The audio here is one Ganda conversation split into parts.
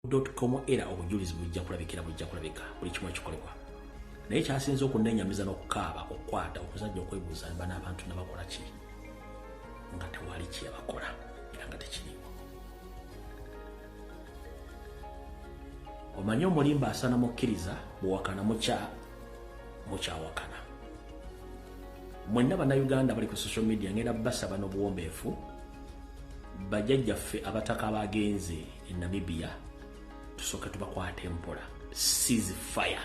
.com era obujulizi bujja kulabikira, bujja kulabika buli kimu ekikolebwa. Naye kyasinze okunnenyamiza n'okukaaba, okukwata okuzajja, okwebuuza bana abantu nabakola ki nga tewali kyebakola era nga tekiriiwo. Omanyi omulimba asana mukkiriza, bwewakana mukyawakana. Mwenna Bannayuganda bali ku social media, ngenda basaba n'obuwombeefu, bajjajjaffe abataka abagenze e Namibia tusooke tubakwate mpola. Cease fire.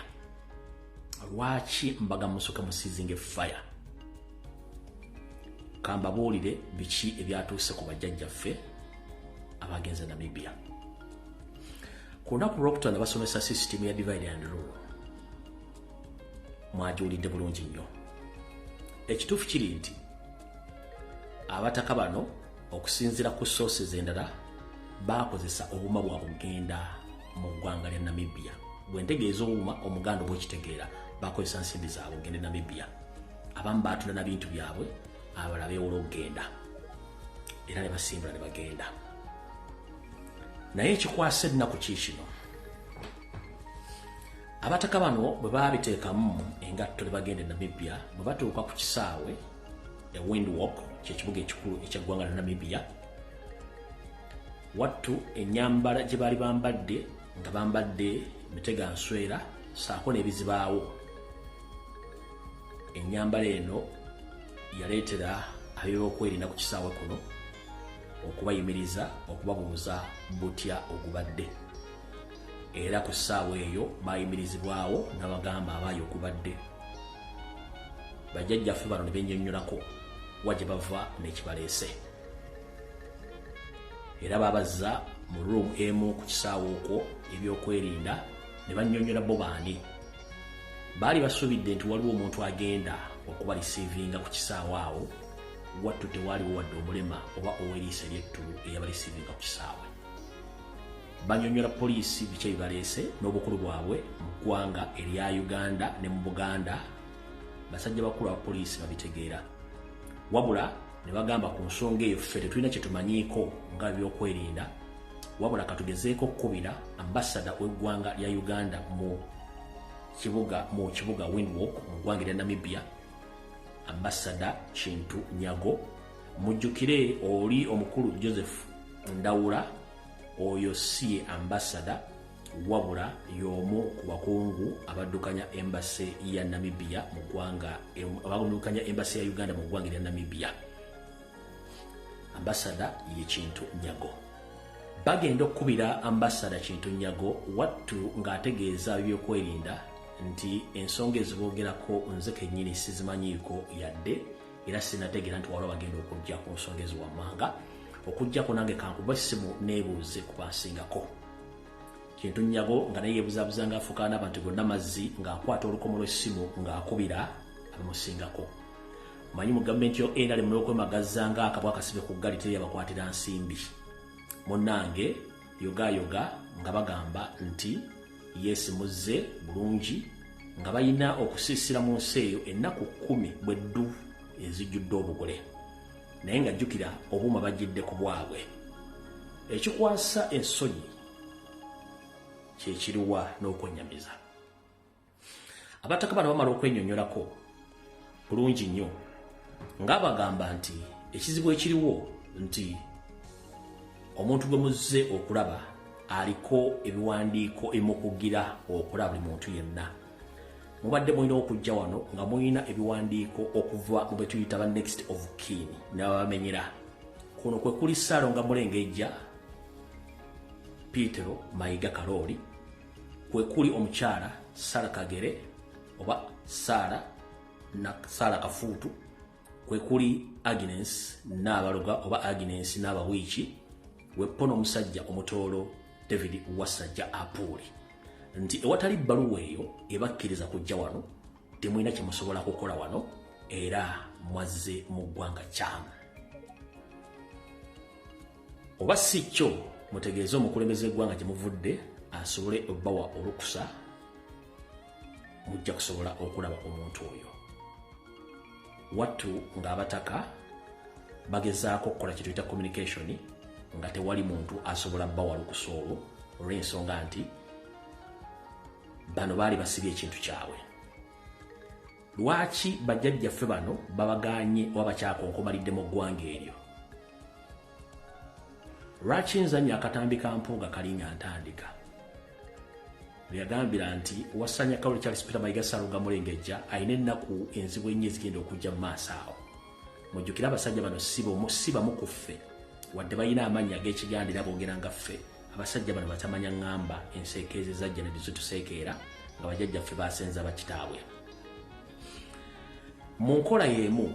Lwaki mbaga musooke mu ceasing fire? Kambabuulire biki ebyatuuse ku bajjajjaffe abagenze e Namibia. Ku lunaku lwokutaano basomesa system ya divide and rule, mwagiwulidde bulungi nnyo. Ekituufu kiri nti abataka bano okusinziira ku sources endala bakozesa obuuma bwa bugenda mu ggwanga lya Namibia. Bwe ntegeeza obuuma, Omuganda obwekitegeera, bakozesa nsimbi zaabwe okugenda e Namibia. Abamu baatunda na bintu byabwe, abalala beewola okugenda era ne basimbula ne bagenda. Naye ekikwasa ennaku kiikino, abataka bano bwe baabiteekamu engatto ne bagenda e Namibia, bwe batuuka ku kisaawe e Windhoek, kyekibuga ekikulu ekyeggwanga lya Namibia, wattu ennyambala gye baali bambadde nga bambadde mitega nswera saako n'ebizibaawo. Ennyambala eno yaleetera ab'ebyokwerinda ku kisaawe kuno okubayimiriza, okubabuuza butya ogubadde. Era ku ssaawa eyo bayimirizibwawo n'abagamba abaayo ogubadde. Bajjajjaffe bano ne bennyonnyolako wa gye bava n'ekibaleese. Era babazza mu room emu ku kisaawe okwo ebyokwerinda ne bannyonnyola bo baani. Baali basuubidde nti waliwo omuntu agenda okubareceivinga ku kisaawe awo, wattu tewaaliwo wadde omulema oba ow'eriiso ery'ettulu eyabareceivinga ku kisaawe. Bannyonnyola poliisi biki ebibaleese n'obukulu bwabwe mu ggwanga erya Uganda ne mu Buganda. Basajja bakulu aba poliisi babitegeera. Wabula ne bagamba ku nsonga eyo ffe tetulina kye tumanyiiko nga ebyokwerinda, wabula katugezeeko okukubira ambasada w'eggwanga lya Uganda mu kibuga Windhoek mu ggwanga erya Namibia, ambasada Kintu Nyago. Mujjukire oli omukulu Joseph Ndawula, oyo si ye ambasada, wabula y'omu ku bakungu abaddukanya embassy ya Namibia mu ggwanga, abaddukanya embassy ya Uganda mu ggwanga erya Namibia. Ambasada ye Kintu Nyago. Bagenda okukubira ambasada Kintu Nyago, wattu ng'ategeeza ebyokwerinda nti ensonga eziboogerako nze kennyini sizimanyiiko yadde, era sinategeera nti waliwo bagenda okujja ku nsonga ezo wammanga. Okujjako nange kankuba essimu neebuuze ku bansingako. Kintu Nyago nga naye yeebuzaabuza ng'afuuka n'abantu gonna mazzi, ng'akwata olukomo lw'essimu ng'akubira abamusingako. Manyi mu gavumenti yo NRM n'okwemagazza ng'akabwa akasibe ku ggali teri abakwatira nsimbi. Munnange yogayoga nga bagamba nti yeesi muzze bulungi, nga balina okusiisira mu nsi eyo ennaku 10 bweddu ezijjudde obugole. Naye nga jjukira obuuma bajjidde ku bwabwe. Ekikwasa ensonyi kyekiriwa n'okwennyamiza. Abataka bano bamala okwennyonnyolako bulungi nnyo ng'abagamba nti ekizibu ekiriwo nti omuntu gwe muzze okulaba aliko ebiwandiiko ebimukugira okulaba buli muntu yenna. Mubadde mulina okujja wano nga mulina ebiwandiiko okuva mu be tuyita ba next of kin n'ababamenyera. Kuno kwe kuli Ssaalongo Mulengejja Petero Mayiga Kalooli, kwe kuli omukyala Sara Kagere oba Sara na Sara Kafuutu, kwe kuli Agnes Nnaabaloga oba Agnes Nnaabawiiki, weppo n'omusajja omutoolo David Wasajja Apuuli. Nti ewatali bbaluwa eyo ebakkiriza kujja wano, temulina kye musobola kukola wano, era mwazze mu ggwanga kyamu. Oba si kyo mutegeeze omukulembeze w'eggwanga gye muvudde asobole obbawa olukusa, mujja kusobola okulaba omuntu oyo. Wattu ng'abataka bagezaako okukola kye tuyita communication nga tewali muntu asobola bbawa lukusa olwo. Olw'ensonga nti bano baali basibye ekintu kyabwe. Lwaki bajjajjaffe bano babagaanye oba bakyakonkomalidde mu ggwanga eryo? Lwaki nzannya akatambi ka Mpuuga kalinga ntandika? Yagambira nti wasanya Kawule Charles Peter Mayiga Ssaluga Mulengejja alina ennaku enzibu ennyo ezigenda okujja mu maaso awo. Mujjukire abasajja bano si bamu ku ffe, wadde balina amannya ag'Ekiganda era boogera nga ffe. Abasajja bano batamanya ŋŋamba enseekeezi zajja ne zituseekeera nga bajjajjaffe basenza bakitaabwe. Mu nkola y'emu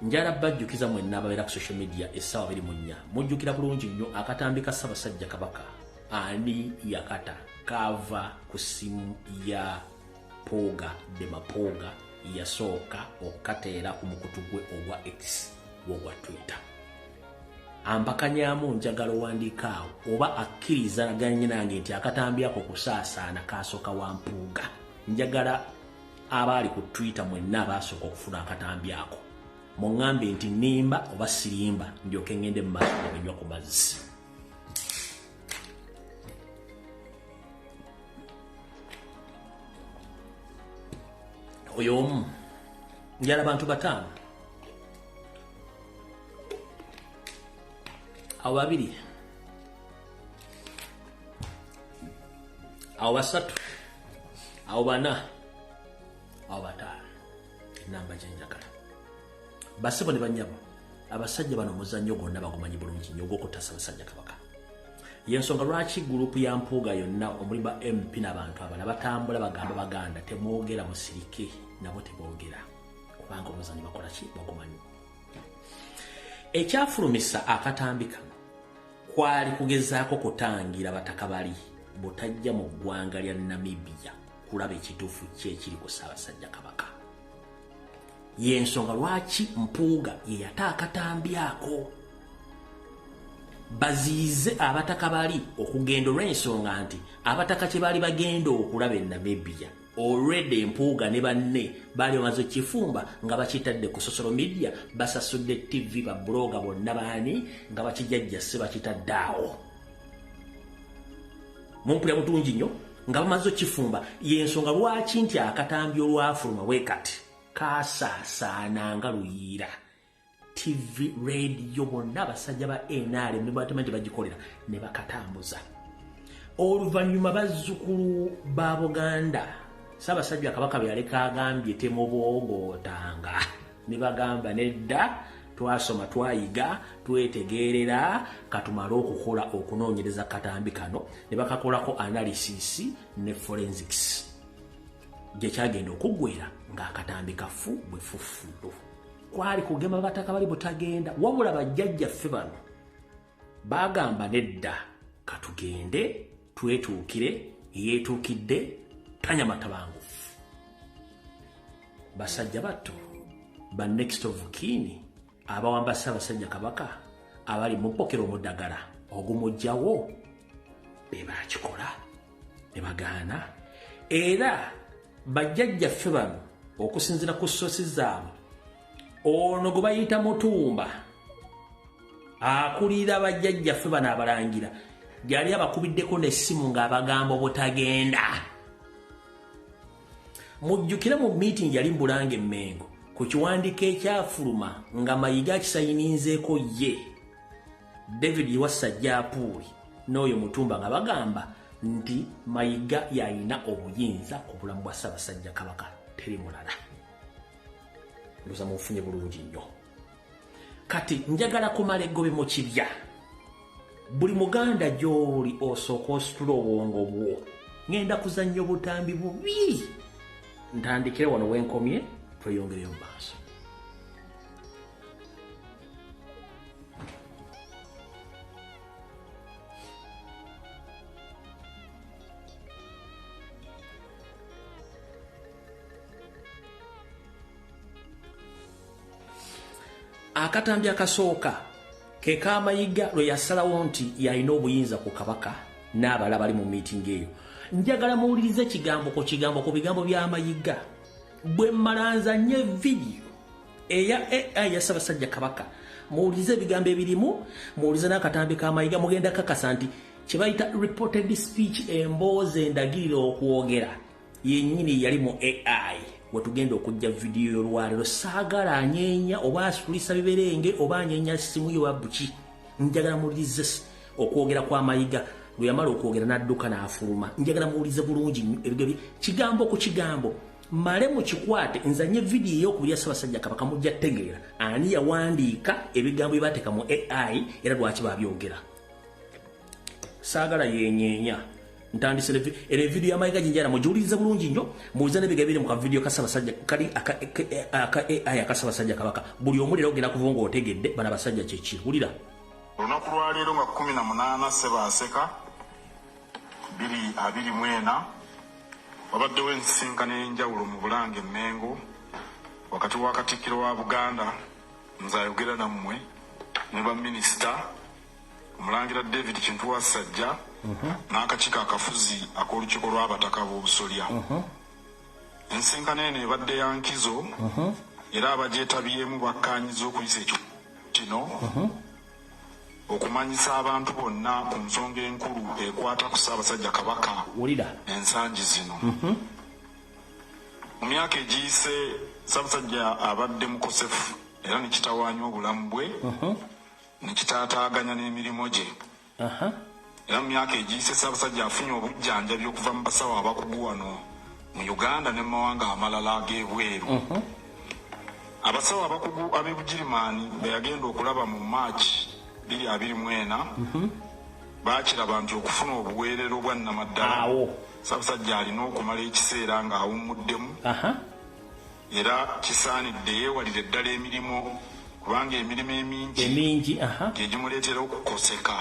njala bajjukiza mwenna ababeera ku social media essaawa 24. Mujjukira bulungi nnyo akatambi ka Ssaabasajja Kabaka ani yakata kava ku ssimu ya Mpuuga de Mapuuga yasooka okukateera ku mukutu gwe ogwa X ogwa Twitter. Ampakanyamu njagala owandiika awo oba akkiriza naganye nange nti akatambi ako kusaasaana kasooka wa Mpuuga. Njagala abaali ku Twitter mwenna abaasooka okufuna akatambi ako muŋŋambe nti nnimba oba sirimba, ndyoke ŋŋende mu maaso nga bwenywa ku mazzi. Oyo omu njala bantu 5, awo 2, awo 3, awo 4, awo 5. Enamba gye njagala. Basebo ne bannyabo, abasajja bano omuzannyo gwonna bagumanyi bulungi nnyo ogw'okutta Ssaabasajja Kabaka. Yensonga lwaki gurupu ya Mpuuga yonna omuli ba MP n'abantu abalala batambula bagamba Baganda temwogera, musirike, nabo teboogera kubanga omuzannyo bakola ki? Bagumanyi. Ekyafulumisa akatambi kano kwali kugezaako kutangira bataka bali butajja mu ggwanga lya Namibia kulaba ekituufu ki ekiri ku Ssaabasajja Kabaka. Yensonga lwaki Mpuuga ye yata akatambi ako baziyize abataka bali okugenda, olw'ensonga nti abataka kye baali bagenda okulaba e Namibia already Mpuuga ne banne baali bamaze okifumba nga bakitadde ku social media, basasudde TV, ba blogger bonna baani nga bakijajjase bakitadde awo. Mumpulira butungi nnyo nga bamaze okifumba. Yensonga lwaki nti akatambi olwafuluma bwe kati kaasaasaana nga luyiira. TV, radio bonna abasajja ba NRM ne batema nti bagikolera ne bakatambuza. Oluvannyuma bazzukulu ba Buganda Ssaabasajja Kabaka bye yaleka agambye temuboogootanga, ne bagamba nedda, twasoma twayiga twetegeerera, katumale okukola okunoonyereza katambi kano, ne bakakolako analysis ne forensics gye kyagenda okuggwera ng'akatambi kafu bwe fufudu. Kwali kugema bataka bali butagenda, wabula bajjajjaffe bano bagamba nedda, katugende twetuukire, yeetuukidde tanya matabangufu. Basajja batto ba next of kin abawamba Ssaabasajja Kabaka abali mu ppokero omuddagala ogumugjawo be baakikola ne bagaana. Era bajjajjaffe bano okusinziira ku sosi zaabwe, ono gwe bayita Mutumba akulira bajjajjaffe bano abalangira yali abakubiddeko n'essimu ng'abagamba obutagenda. Mujjukire mu meeting yali Mbulange Mmengo ku kiwandiiko ekyafuluma nga Mayiga akisayininzeeko ye David Wassajja Apuuli n'oyo Mutumba nga bagamba nti Mayiga yalina obuyinza ku bulamu bwa Ssaabasajja Kabaka, teri mulala. Ndoza munfunye bulungi nnyo. Kati njagala kumala eggobe mu kibya. Buli Muganda gy'oli osooka ositula obwongo bwo. Ngenda kuzannya obutambi bubi. Ntandikire wano wenkomye tweyongereyo mu maaso. Akatambi akasooka ke k'Amayiga lwe yasalawo nti yalina obuyinza ku Kabaka n'abalala bali mu meeting eyo. Njagala muwulirize kigambo ku kigambo ku bigambo by'Amayiga. Bwe mmala nzannye vidiyo eya AI ya Ssaabasajja Kabaka, muwulirize ebigambo ebirimu, muwulirize n'akatambi k'Amayiga, mugenda kakasa nti Kye bayita reported speech, emboozi endagirira okwogera yennyini yali mu AI. Wetugenda okujja vidiyo y'olwaleero, saagala anyeenya oba asitulisa biberenge oba anyeenya simu ye oba buki. Njagala muwulirize okwogera kwa Mayiga. Lwe yamala okwogera n'adduka n'afuluma. Njagala muwulize bulungi nnyo kigambo ku kigambo, male mukikwate. Nzanye vidiyo ey'okubiri ya Ssaabasajja Kabaka, mujja ttegeera ani yawandiika ebigambo bye bateeka mu AI era lwaki babyogera. Saagala yenyeenya. Ntandise era evidiyo ya Mayiga ginjala, mugiwulirize bulungi nnyo, muwulize n'ebigambo ebiri mu kavidiyo ka Ssaabasajja kali aka AI aka Ssaabasajja Kabaka. Buli omu leero ogenda kuva ng'otegedde bano abasajja kyeki. Wulira. Olunaku lwaleero nga 18 Ssebaaseka 2024, wabaddewo ensisinkano ey'enjawulo mu Bulange Mmengo wakati wa Katikkiro wa Buganda, nze ayogera nammwe, ne baminisita, Omulangira David Kintu Wassajja n'akakiiko akafuzi ak'Olukiiko lw'Abataka b'Obusolya. Ensisinkano eno ebadde ya nkizo era abagyetabyemu bakkaanyiza okuyisa ekyo kino okumanyisa abantu bonna ku nsonga enkulu ekwata ku Ssaabasajja Kabaka Wulira. ensangi zino. Mu myaka egiyise, Ssaabasajja abadde mukosefu era ne kitawaanya obulamu bwe ne kitaataaganya n'emirimu gye. Era mu myaka egiyise, Ssaabasajja afunye obujjanjabi okuva mu basawo abakugu wano mu Uganda ne mu mawanga amalala ag'ebweru. Abasawo abakugu ab'e Bugirimaani be yagenda okulaba mu Maaki 2024 baakiraba nti okufuna obuweerero bwa nnamaddala, Awo. Ssaabasajja alina okumala ekiseera ng'awummuddemu era kisaanidde yeewalire ddala emirimu kubanga emirimu emingi Emingi, gye gimuleetera okukoseka.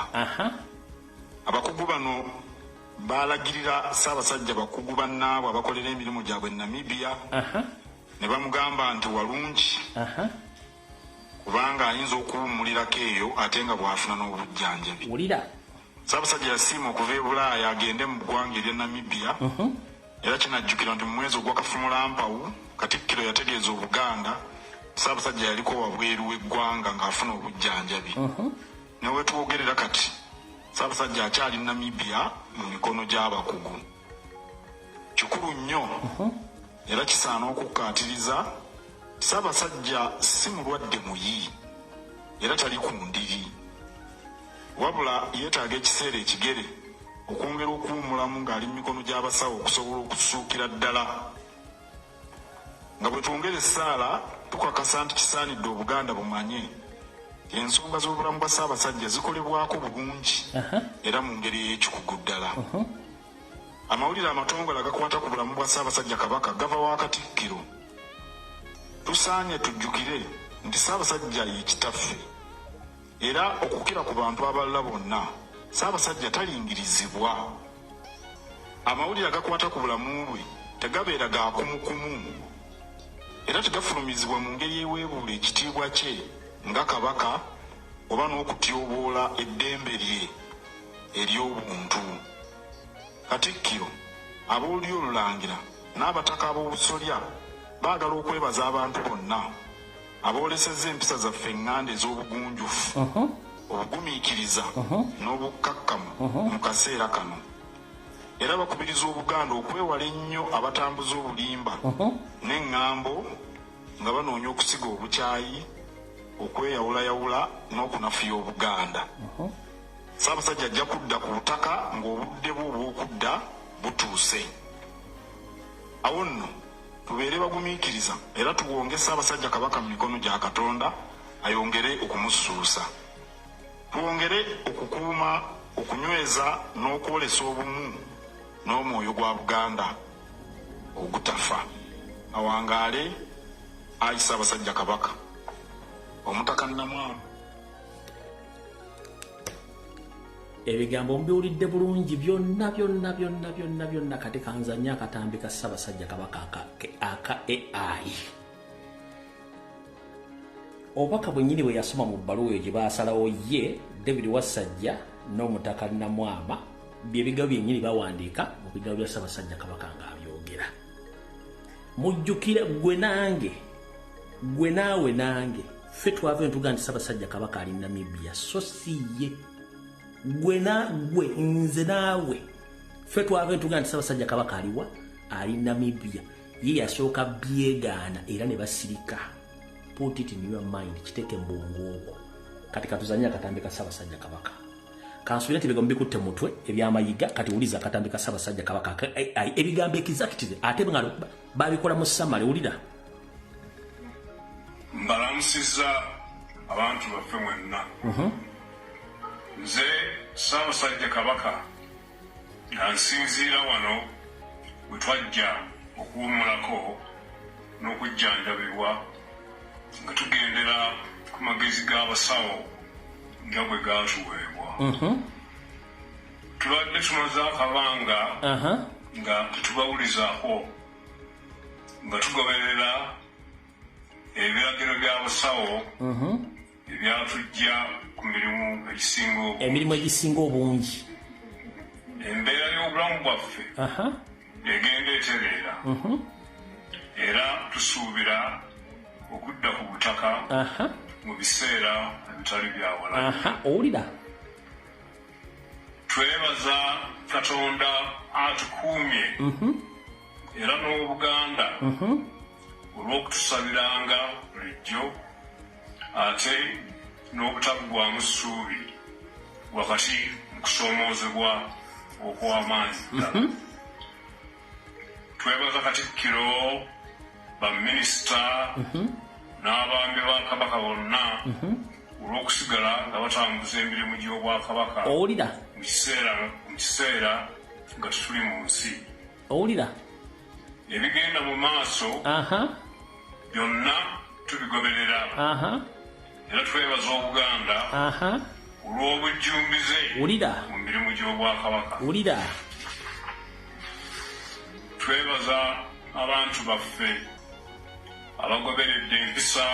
Abakugu bano baalagirira Ssaabasajja bakugu bannaabwe abakolera emirimu gyabwe e Namibia ne bamugamba nti walungi kubanga ayinza okuwummulirako eyo ate nga bw'afuna n'obujjanjabi. Wulira. Ssaabasajja yasiima okuva e Bulaaya agende mu ggwanga erya Namibia era kinajjukira nti mu mwezi ogwa Kafumulampawu, Katikkiro yategeeza Obuganda Ssaabasajja yaliko wabweru w'eggwanga ng'afuna obujjanjabi. Ne wetwogerera kati, Ssaabasajja akyali Namibia mu mikono gy'abakugu. Kikulu nnyo era kisaana okukkaatiriza, Ssaabasajja si mulwadde muyi era tali ku ndiri, wabula yeetaaga ekiseera ekigere okwongera okuwummulamu ng'ali mu mikono gy'abasawo okusobola okusuukira ddala. Nga bwe twongera essaala, tukakasa nti kisaanidde Obuganda bumanye ensonga z'obulamu bwa Ssaabasajja zikolebwako bulungi era mu ngeri ey'ekikugu ddala. Amawulire amatongole agakwata ku bulamu bwa Ssaabasajja Kabaka gava wa Katikkiro. Tusaanye tujjukire nti Ssaabasajja ye kitaffe era okukira ku bantu abalala bonna, Ssaabasajja talingirizibwa. Amawulire agakwata ku bulamu bwe tegabeera ga kumukumu era tegafulumizibwa mu ngeri eweebuula ekitiibwa kye nga Kabaka oba n'okutyoboola eddembe lye ery'obuntu. Katikkiro, ab'Olulyo Olulangira n'abataka ab'obusolya baagala okwebaza abantu bonna aboolesezza empisa zaffe eŋŋanda ez'obugunjufu, obugumiikiriza n'obukkakkamu mu kaseera kano, era bakubiriza Obuganda okwewala ennyo abatambuza obulimba n'eŋŋambo nga banoonya okusiga obukyayi, okweyawulayawula n'okunafuya Obuganda. Ssaabasajja ajja kudda ku butaka ng'obudde bwe obw'okudda butuuse. Awo nno tubeere bagumiikiriza era tuwonge Ssaabasajja Kabaka mu mikono gya Katonda ayongere okumussuusa. Twongere okukuuma, okunyweza n'okwolesa obumu n'omwoyo gwa Buganda ogutafa. Awangaale ayi Ssaabasajja Kabaka. Omutaka Nnamwama. Ebigambo mubiwulidde bulungi byonna byonna byonna byonna byonna. Kati kanzanye akatambi ka Ssaabasajja Kabaka aka AI, obubaka bwennyini bwe yasoma mu bbaluwa eyo gye baasalawo ye David Wassajja n'Omutaka Namwama, bye bigambo byennyini bawandiika mu bigambo bya Ssaabasajja Kabaka ng'abyogera. Mujjukire gwe nange, gwe naawe nange, ffe twava entuga nti Ssaabasajja Kabaka ali Namibia, so si ye. Gwe na gwe nze naawe ffe twava tugamba nti Ssaabasajja Kabaka aliwa? Ali Namibia. Ye yasooka byegaana era ne basirika. Put it in your mind, kiteeke mu bwongo obwo. Kati katuzanye akatambi ka Ssaabasajja Kabaka. Kansuubire nti ebigambo bikutte mu mutwe ebyamayiga. Kati wuliza akatambi ka Ssaabasajja Kabaka, ebigambo exactly ate nga babikola mu summary. Wulira. Mbalamusizza abantu baffe mwenna. Nze Ssaabasajja Kabaka nga nsinziira wano bwe twajja okuwummulako n'okujjanjabibwa nga tugendera ku magezi g'abasawo nga bwe gaatuweebwa. Tubadde tumaze akabanga nga tetubawulizaako nga tugoberera ebiragiro by'abasawo ebyatujja ku mirimu egisinga obungi. Emirimu egisinga obungi. Embeera y'obulamu bwaffe egenda etereera era tusuubira okudda ku butaka mu biseera ebitali byawala. Owulira. Twebaza Katonda atukuumye era n'Obuganda olw'okutusabiranga bulijjo ate n'obutaggwaamu ssuubi wakati mu kusoomoozebwa okw'amaanyi ddala. Twebaza Katikkiro, baminisita n'abaami ba Kabaka bonna olw'okusigala nga batambuza emirimu gy'Obwakabaka. Owulira. Mu kiseera nga tetuli mu nsi. Owulira. Ebigenda mu maaso byonna tubigoberera era twebaza Obuganda olw'obujjumbize mu mirimu gy'Obwakabaka. Wulira. Twebaza abantu baffe abagoberedde empisa,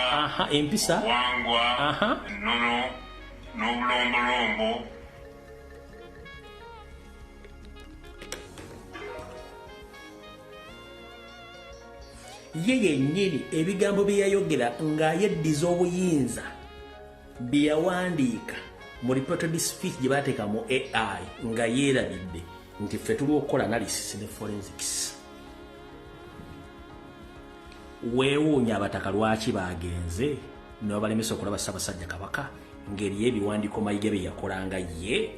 empisa, obuwangwa, ennono n'obulombolombo. Ye yennyini ebigambo bye yayogera nga yeddiza obuyinza bye yawandiika mu reported speech gye baateeka mu AI nga yeerabidde nti ffe tuli okukola analysis ne forensics. Weewuunya abataka lwaki bagenze ne babalemesa okulaba Ssaabasajja Kabaka ngeri y'ebiwandiiko Mayiga bye yakolanga ye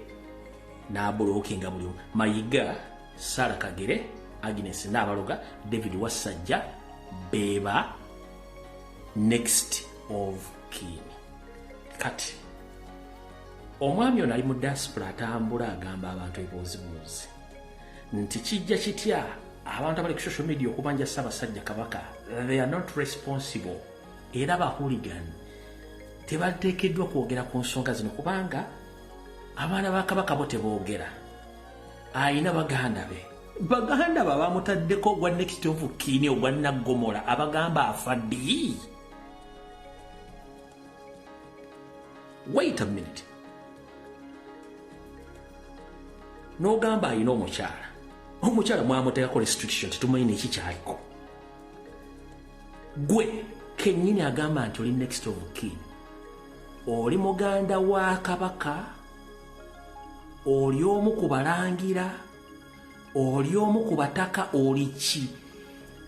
n'abulookinga buli omu. Mayiga, Sarah Kagere, Agnes Nabaloga, David Wassajja beba next of kin. Kati omwami ono ali mu diaspora atambula agamba abantu ebibuuzibuuzi nti kijja kitya abantu abali ku social media okubanja Ssaabasajja Kabaka. They are not responsible era ba hooligan tebateekeddwa kwogera ku nsonga zino kubanga abaana ba Kabaka bo teboogera. Ayina baganda be, baganda be bamutaddeko ogwa next of kin ogwa Naggomola abagamba afa ddi. Wait a minute. N'ogamba ayina omukyala, omukyala mwamuteekako restriction, tetumanyi neki kyaliko. Gwe kennyini agamba nti oli next of kin, oli muganda wa Kabaka, oli omu ku balangira, oli omu ku bataka, oli ki?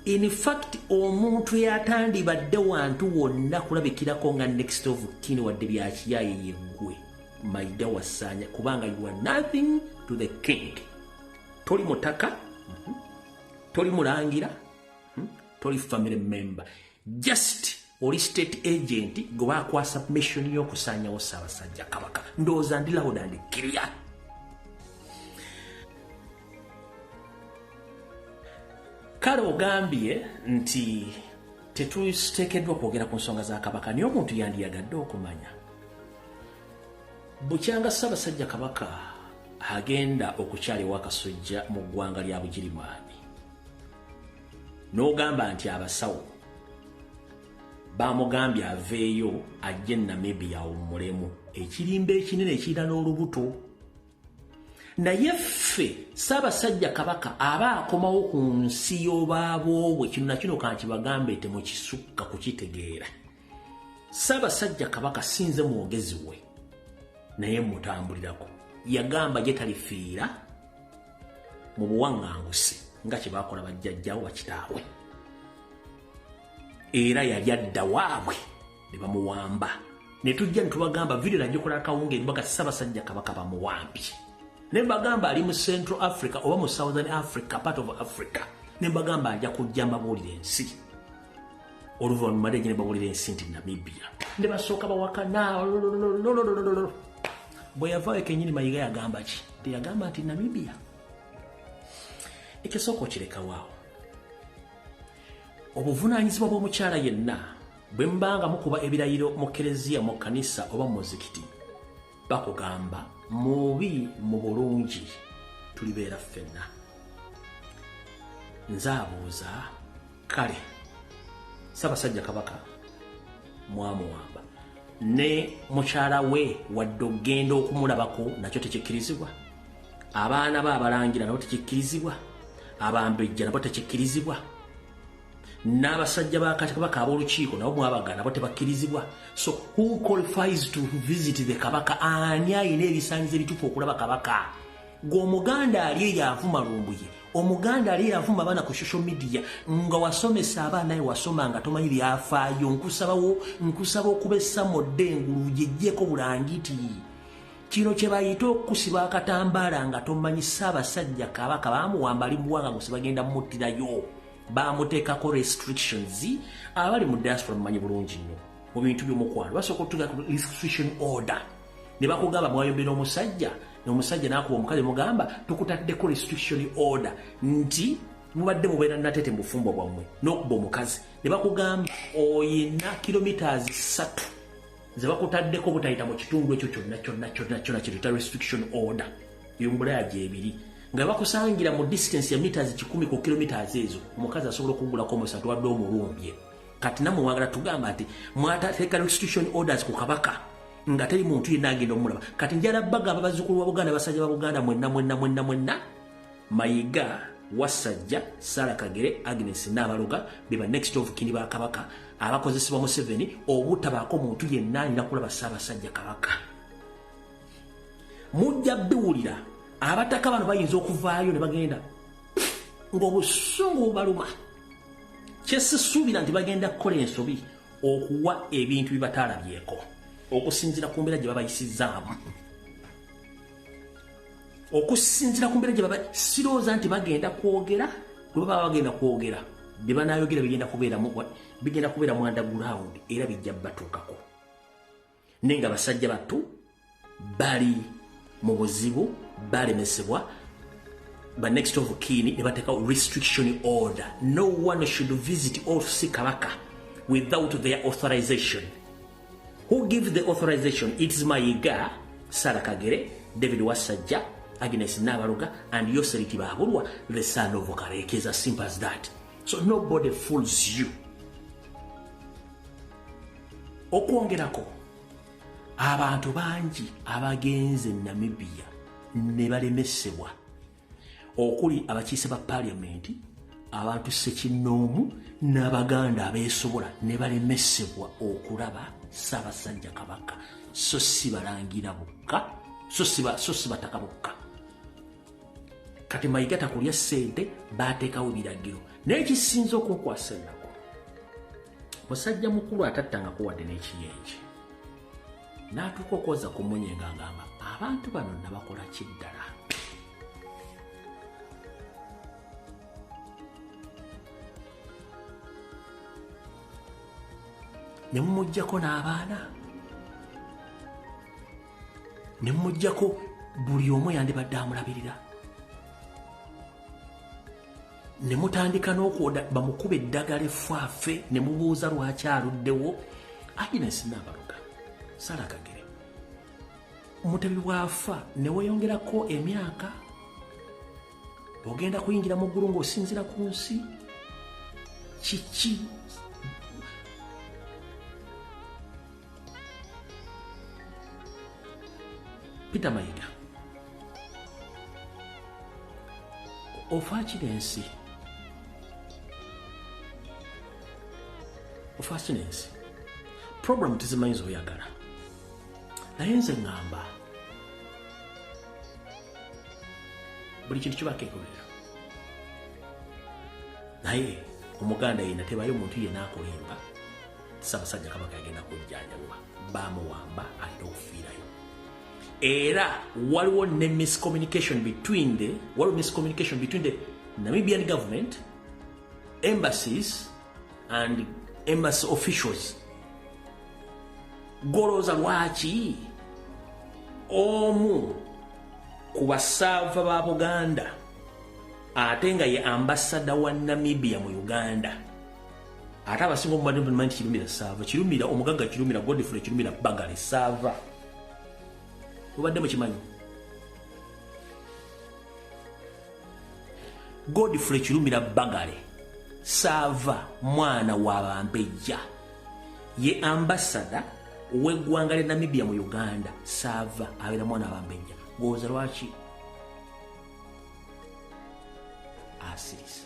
In fact omuntu yatandibadde wantu wonna kulabikirako nga next of kin wadde byakiyaye yeggwe Mayiga Wasanya, kubanga you are nothing to the king. Toli mutaka, toli mulangira, toli family member, just oli state agent gwe bakwasa mission y'okusaanyawo Ssaabasajja Kabaka. Ndowooza ndi loud and clear. Kale ogambye nti tetuteekeddwa kwogera ku nsonga za Kabaka, naye omuntu yandiyagadde okumanya bukyanga Ssaabasajja Kabaka agenda okukyala ewa Kasujja mu ggwanga lya Bugirimaani, n'ogamba nti abasawo bamugambye aveeyo ajje Namibia awummulemu, ekirimba ekinene ekirina n'olubuto. Naye ffe Ssaabasajja Kabaka aba akomawo ku nsi y'obaaboobwe. Kino nakino kankibagambe temukisukka kukitegeera. Ssaabasajja Kabaka sinze mwogezi we, naye mutambulirako. Yagamba gye talifiira mu buwaŋŋanguse nga kye baakola bajjajjaawo bakitaawe. Era yali adda waabwe ne bamuwamba. Ne tujja ne tubagamba vidiyo nagikola akawungeezi baga Ssaabasajja Kabaka bamuwambye. Ne mbagamba ali mu Central Africa oba mu Southern Africa, part of Africa. Ne mbagamba ajja kujja mbabuulira ensi. Oluvannyuma ne babuulira ensi nti Namibia. Ne basooka bawakana. Bwe yavaayo kennyini Mayiga yagamba ki? Teyagamba nti Namibia. Ekyo sooka okirekawo. Obuvunaanyizibwa bw'omukyala yenna bwe mbanga mukuba ebirayiro mu kereziya, mu kkanisa oba mu muzikiti, bakugamba mubi mu bulungi tulibeera ffenna. Nze abuuza, kale Ssaabasajja Kabaka mwamuwamba ne mukyala we wadde okugenda okumulabako nakyo tekikkirizibwa, abaana be abalangira nabo tekikkirizibwa, abambejja nabo tekikkirizibwa, n'abasajja ba Kabaka ab'olukiiko nabo mwabaga nabo tebakkirizibwa. So who qualifies to visit the Kabaka? Ani ayina ebisaanyizo ebituufu okulaba Kabaka? Gwe Omuganda ali eyo avuma Lumbuye, Omuganda ali eyo avuma abaana ku social media, nga wasomesa abaana ye wasoma nga tomanyi byafaayo, nkusaba okuba essamodde engulu gyeggyeko bulangiti. Kino kye bayita okusiba akatambaala nga tomanyi Ssaabasajja Kabaka baamuwamba ali mu buwanganguse bagenda mmuttirayo. Bamuteekako restrictions. Abali mu diaspora mumanyi bulungi nnyo mu bintu by'omukwano basooka okutuuka ku restriction order ne bakugamba mwayombera omusajja, n'omusajja n'akuba omukazi, mugamba tukutaddeko restriction order nti mubadde mubeera natete mu bufumbo bwammwe n'okuba omukazi, ne bakugamba oyina kilometers 3 ze bakutaddeko butayita mu kitundu ekyo kyonna kyonna kyonna kyonna kye tuyita restriction order. Eyo mu Bulaaya gy'ebiri nga bakusangira mu distance ya meters 100 ku kilometers ezo, omukazi asobola okugulako omusatu wadde omulumbye. Kati nammwe mwagala tugamba nti mwateeka restriction orders ku Kabaka nga teri muntu yenna agenda omulaba. Kati njala bagamba bazzukulu ba Buganda, basajja ba Buganda mwenna mwenna mwenna mwenna, Mayiga, Wasajja, Sarah Kagere, Agnes Nabaloga be ba next of kin ba Kabaka abakozesebwa Museveni obutabaako muntu yenna alina kulaba Ssaabasajja Kabaka. Mujja biwulira abataka bano bayinza okuvaayo ne bagenda ng'obusungu bubaluma. Kyesisuubira nti bagenda kukola ensobi okuwa ebintu bye batalabyeko okusinziira ku mbeera gye babayisizaamu, okusinziira ku mbeera gye baba sirowooza nti bagenda kwogera. Bwe baba bagenda kwogera bye banaayogera bigenda kubeera mu underground era bijja batuukako. Naye nga basajja battu bali mu buzibu, balemesebwa ba next of kin ne bateekawo restriction order. No one should visit or see Kabaka without their authorization. Who give the authorization? It is Mayiga, Sarah Kagere, David Wasajja, Agnes Nabaloga and Yoseri Tibaburwa, the son of Kareke. It's as simple as that. So nobody fools you. Okwongerako abantu bangi abagenze Namibia ne balemesebwa, okuli abakiise ba parliament, abantu ssekinnoomu n'Abaganda abeesobola ne balemesebwa okulaba Ssaabasajja Kabaka. So si balangira bokka, so si bataka bokka. Kati Mayiga takulya ssente, baateekawo ebiragiro. Naye ekisinza okunkwasa ennaku, musajja mukulu atattangako wadde n'ekiyenje n'atuuka okwoza ku mmunye ng'agamba abantu bano nabakola ki ddala? Ne mumuggyako n'abaana, ne mumuggyako buli omu yandibadde amulabirira, ne mutandika n'okwoda bamukuba eddagala effaafe, ne mubuuza lwaki aluddewo. Agnes Nabaloga, Sarah Kagere, Omutebi bw'afa ne weeyongerako emyaka, ogenda kuyingira mu ggulu ng'osinziira ku nsi. Kiki? Peter Mayiga, ofa ki n'ensi? Ofa ki n'ensi? Program tezimanyi z'oyagala. Naye nze ŋŋamba Buli kintu kibako enkomerero. Naye omuganda yenna tebayo omuntu yenna akulimba Ssaabasajja Kabaka yagenda kujjanjabibwa, bamuwamba, alina okufiirayo. Era waliwo ne miscommunication between the Namibian government, embassies and embassy officials. Golooza lwaki omu ku basaava ba Buganda ate nga ye ambassador wa Namibia mu Uganda, ate abasinga omumanyi nti Kirumira Saava, Kirumira omugagga Kirumira Godfrey Kirumira Bagale Saava, mubadde mukimanyi? Godfrey Kirumira Bagale Saava mwana wa Bambejja, ye ambassador w'eggwanga lya Namibia mu Uganda. Saava abeera mwana wa Bambejja. Golooza lwaki asirise?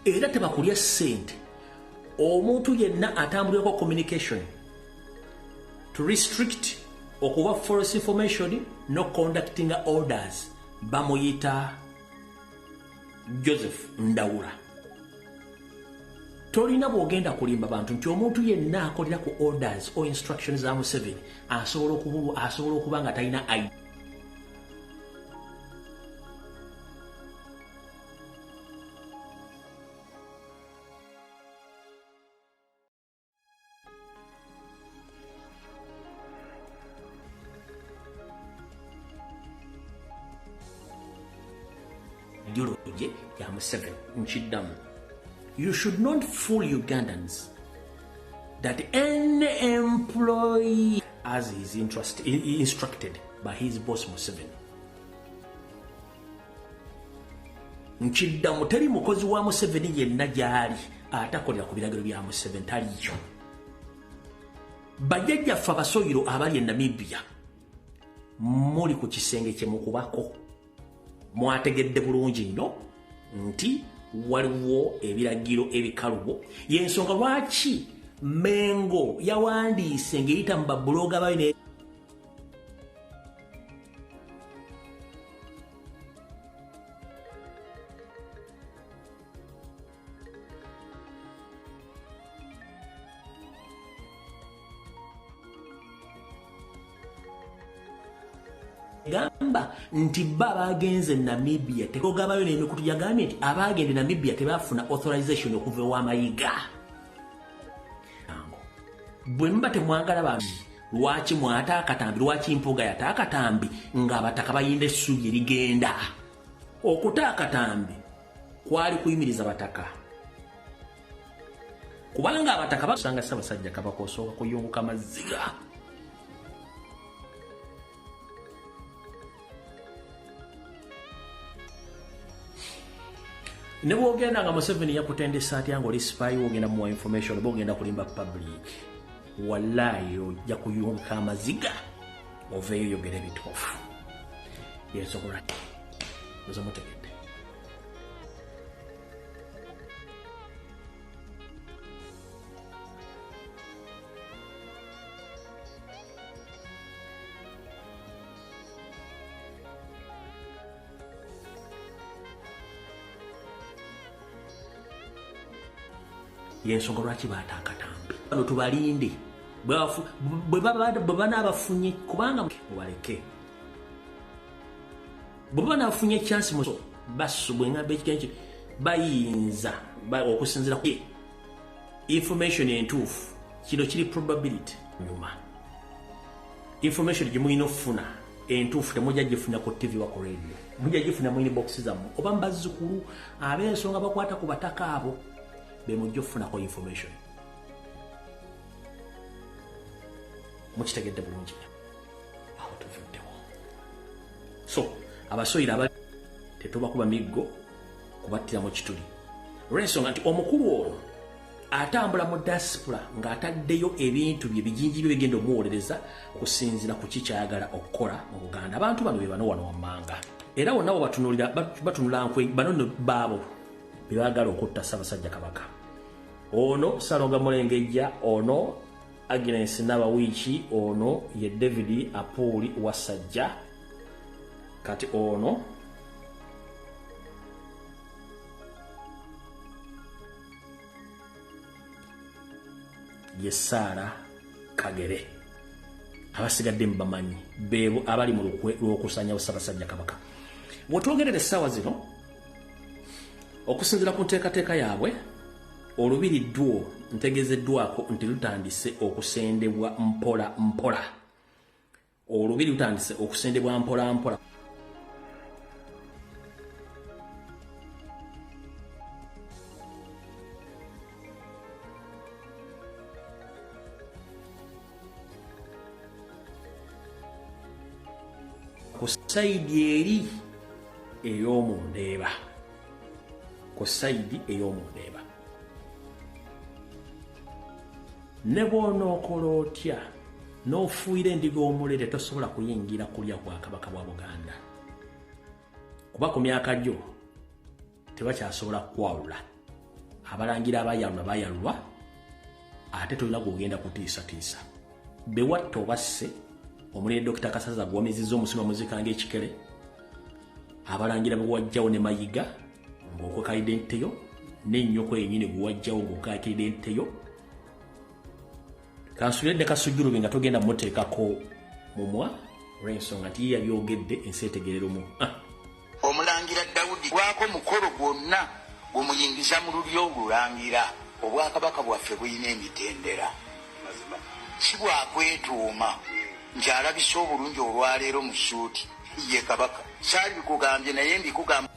Era tebakulya ssente. Omuntu yenna atambulirako communication to restrict okuba false information no conducting orders bamuyita Joseph Ndawula. Tolina bw'ogenda kulimba bantu nti omuntu yenna akolera ku orders or instructions za Museveni asobola okuba nga talina ideology ya Museveni. Nkiddamu, you should not fool Ugandans that any employee as he is instructed by his boss Museveni. Nkiddamu, teri mukozi wa Museveni yenna gy'ali atakolera ku biragiro bya Museveni, taliyo. Bajjajjaffe abasoyiro abali e Namibia muli ku kisenge kye mukubako, mwategedde bulungi nnyo nti waliwo ebiragiro ebikalubo. Y'ensonga lwaki Mengo yawandiise ng'eyita mu babuloga bayo gamba nti ba bagenze Namibia tekogabayo n'emikutu yagambye nti abagende Namibia tebafuna authorization okuva ewa Mayiga. Bwe muba temwagala bantu, lwaki mwata akatambi, lwaki Mpuuga yata akatambi ng'abataka bayinda essubi erigenda? Okuta akatambi kwali kuyimiriza bataka, kubanga abataka basanga Ssaabasajja Kabaka osooka kuyunguka maziga. Ne bw'ogenda nga Museveni yakutendesa atya ng'oli spy, w'ogenda muwa information oba ogenda kulimba public, wallahi ojja kuyunguka amaziga oveeyo yogera ebituufu. Yesobola oza mutegedde. Yensonga lwaki baata akatambi. Bano tubalinde bwe banaabafunye, kubanga mubaleke bwe banaafunye chance basu bwe ngamba ekigenki bayinza okusinziira ku information entuufu. Kino kiri probability nyuma. Information gye mulina okufuna entuufu temujja gifuna ku TV wa ku radio, mujja gifuna mu inbox zammwe oba mu bazzukulu ab'ensonga bakwata ku bataka abo be mujja okufunako information. Mukitegedde bulungi awo tuvuddewo. So abasoyira abali tetubakuba miggo kubattira mu kituli, olw'ensonga nti omukulu ono atambula mu diaspora ng'ataddeyo ebintu bye bijinji bye bigenda omuwolereza okusinziira ku ki ky'ayagala okukola mu Buganda. Abantu bano be bano wano wammanga, era wonna bo batunulira batunula nkwe bano nno baabo be baagala okutta Ssaabasajja Kabaka. Ono Salonga Mulengejja, ono Agnes Nabawiiki, ono ye David Apuli Wasajja. Kati ono ye Sarah Kagere. Abasigadde mbamanyi beebo abali mu lukwe lw'okusanyawo Ssaabasajja Kabaka. Bw'otwogerera essaawa zino, okusinziira ku nteekateeka yaabwe, olubiri ddwo ntegeezeddwako nti lutandise okusendebwa mpola mpola. Olubiri lutandise okusendebwa mpola mpola. Ku sayidi eri ey'omundeeba, ku sayidi ey'omundeeba, ne bw'onookola otya n'ofuuyira endiga omulere, tosobola kuyingira kulya kwa Kabaka bwa Buganda, kuba ku myaka gyo tebakyasobola kukwawula. Abalangira abayalula bayalulwa, ate tolina gw'ogenda kutiisatiisa. Bewatta obasse omulere Dr. Kasaza gwamezizza omusima muzika ng'ekikere, abalangira bewajjawo ne Mayiga ng'okwekalidde enteyo, n'ennyoko yennyini gwewajjawo ng'okakiride enteyo. Kansubire ne Kasujjulubi nga togenda muteekako mumwa olw'ensonga nti ye yabyogedde, ensi etegeerera omu. Omulangira Dawudi gwako mukolo gwonna gumuyingiza mu lulyo olulangira. Obwakabaka bwaffe bulina emitendera, si bwakwetuuma nti alabise obulungi olwaleero mu ssuuti ye Kabaka. Saali bikugambye naye mbikugamba.